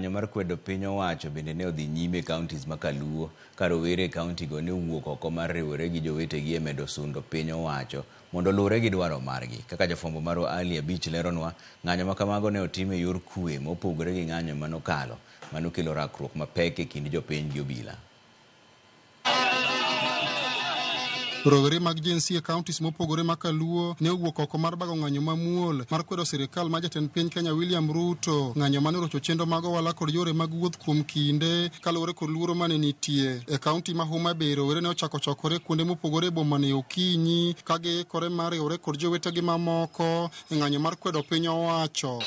Ng'anyo mar kwedo piny owacho bende ne odhi nyime e counties ma Kaluo ka rowere e county go ne owuok oko mar riwore gi jowetegi e medo sundo piny owacho mondo oluwre gi dwaro margi. Kaka jafwambo marwa Ali Abich leronwa, ng'anyo ma kamago ne otim e yor kwe mopogore gi ng'anyo manokalo manokelo rakruok mapek e kind jopiny gi obila. Rowere mag Gen Z e counties mopogore ma Kaluo ne owuok oko mar bago ng'anyo mamuol mar kwedo sirikal mar jatend piny Kenya William Ruto. Ng'anyo mane orocho chenro mag ohala kod yore mag wuoth kuom kinde kaluwore kod luoro mane nitie. E kaunti ma Homa Bay rowere ne ochako chokore kuonde mopogore e boma no e okinyi ka giikore mar riwore kod jowetegi mamoko e ng'anyo mar kwedo piny owacho.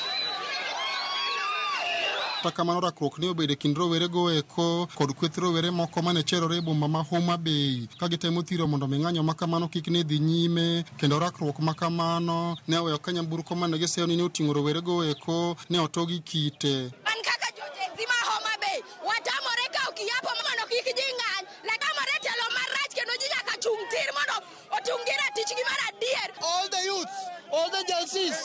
Kata kamano rakruok ne obedo e kind rowere go eko kod kweth rowere moko mane cherore e boma ma Homa Bay ka gitemo thiro mondo mi ng'anyo ma kamano kik ne dhi nyime kendo rakruok ma kamano ne oweyo ka nyamburko mane giseyo ni ne oting'o rowere go eko ne oto gi kite. Wan kaka jo Gen Z ma Homa Bay watamore kawo kiapo mondo kik ji ng'any, watamore telo marach kendo ji nyaka chung' tir mondo otung' gi ratichgi mar adier. All the youths, all the Gen Zs,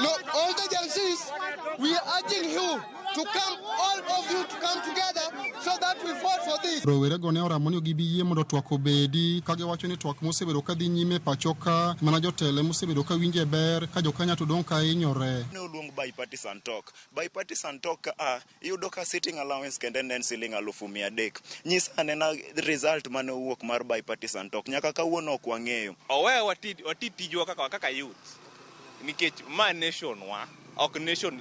no, all the Gen Zs, we are urging you to come, all of you to come together so that we fought for this. Rowerego ne oramo ni ok gibi yie mondo twak obedi ka giwacho ni twak mosebedo ka dhi nyime e pacho ka mana jotelo emosebedo ka winje ber ka jokenya to dong' ka hinyore. Ne oluong bipartisan talk. Bipartisan talk ka a iyudo ka sitting allowance kende ne en siling 300,000. Nyisa anena result mane owuok mar bipartisan talk. Nyaka kawuono ok wang'eyo. Owewa wati tijwa kaka youth nikech ma nation wa ok nation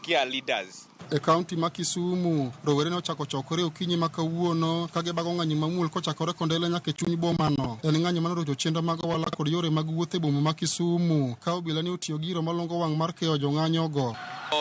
kia leaders. E kaunti ma Kisumu, rowere ne ochako chokore okinyi ma kawuono ka gibago ng'anyo mamuol kochakore Kondele nyaka e chuny bomano. En ng'anyo mane orocho chenro mag ohala kod yore mag wuoth e boma ma Kisumu ka obila ne otiyo gi iro malongo wang' mar keyo jong'anyogo.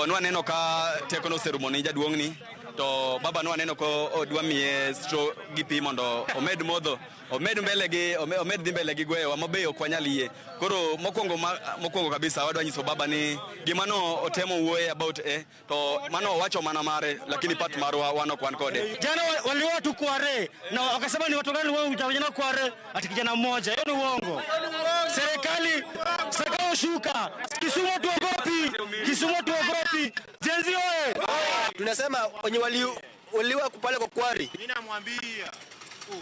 Nwaneno ka teko noserumo ni jaduong'ni to baba nwaneno ko odwa miye straw gi pi mondo omed modho omed mbele gi omed dhi mbele gi gweyowa mabe ok wanyal yie. Koro mokwongo kabisa wadwa nyiso baba ni gima no otemo wuoye about to mano owacho mana mare lakini part marwa wan ok wan kode. Jana waliua tu Kware na wakasema ni watu gani wao vijana Kware ati kijana mmoja. Hiyo ni uongo. Serikali shuka. Kisumu tuogopi. Kisumu tuogopi. Gen Z oye. Tunasema wenye waliua pale kwa Kware. Mimi namwambia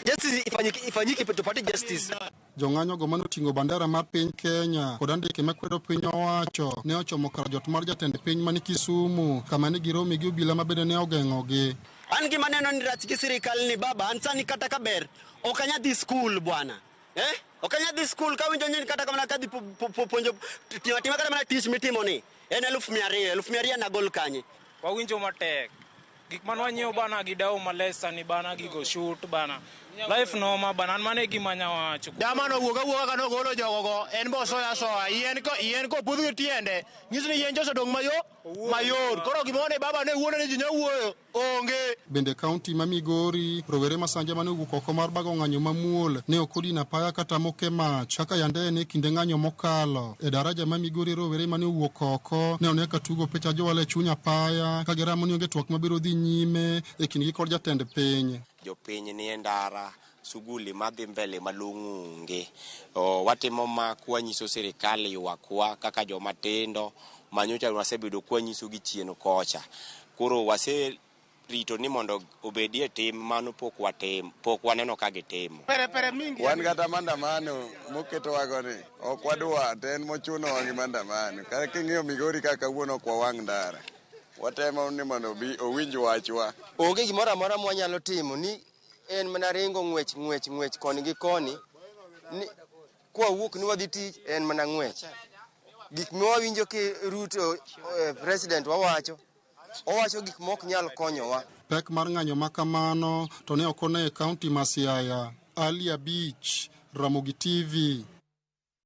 justice ifanyike tupate justice. Jong'anyogo mane oting'o bandera mar piny Kenya kod andike makwedo piny owacho ne ochomo kar jot mar jatend piny mani Kisumu kama ne girome gi obila ma bende ne ogeng'ogi. An gima neno ni rach gi sirikal ni baba, an sani kata ka ber ok anyal dhi skul bwana. Ok anyal dhi skul kawinjo ni kata kamano kadhi puonjo timo atima kata mana tich mitimo ni en 200,000, 200,000 nagol kanye. Wawinjo matek. Gik mane wanyiewo bana gi dawo maler sani bana gigo shoot bana. Life noma bana, an mano e gima anya wacho. Dama no wuok awuoka ka nogolo jogogo, en be osoyo asoya. Yien ko opudh gi tiende, nyiso ni yien cha osedong' mayot. Koro gimoro ni baba ne wuondo ni ji nya wuoyo, onge. Bende kaunti ma Migori, rowere ma sanja mane owuok oko mar bago ng'anyo mamuol ne ok odino apaya kata moke mach kaka yande en e kinde ng'anyo mokalo. E daraja ma Migori, rowere mane owuok oko ne one ka tugo picha jowala e chuny apaya ka giramo ni onge twak mabiro dhi nyime e kindgi kod jatend piny. Jopiny nie ndara, suguli madhi mbele malong'o onge. Watimo ma kwanyiso sirikal ywakwa kaka joma tindo manyocha wasebedo kwanyiso gi chien kocha. Koro waserito ni mondo obedie tim mano pok watim, pok waneno ka gitimo. Pere pere mingi. Wan kata maandamano moketowago ni ok wadwa to en mochunowa gi maandamano. Kata king'iyo Migori kaka kawuono ok wawang' ndara. Watemo ni mondo obi owinj wachwa. Onge gimoro amora mwanyalo timo ni en mana ringo ng'wech ng'wech ng'wech koni gi koni. Ni kwawuok ni wadhi tich en mana ng'wech. Gik mwawinjo ki Ruto president wawacho, owacho gik mok nyal konyowa. Pek mar ng'anyo ma kamano to ne ok one e kaunti ma Siaya. Ali Abich, Ramogi TV.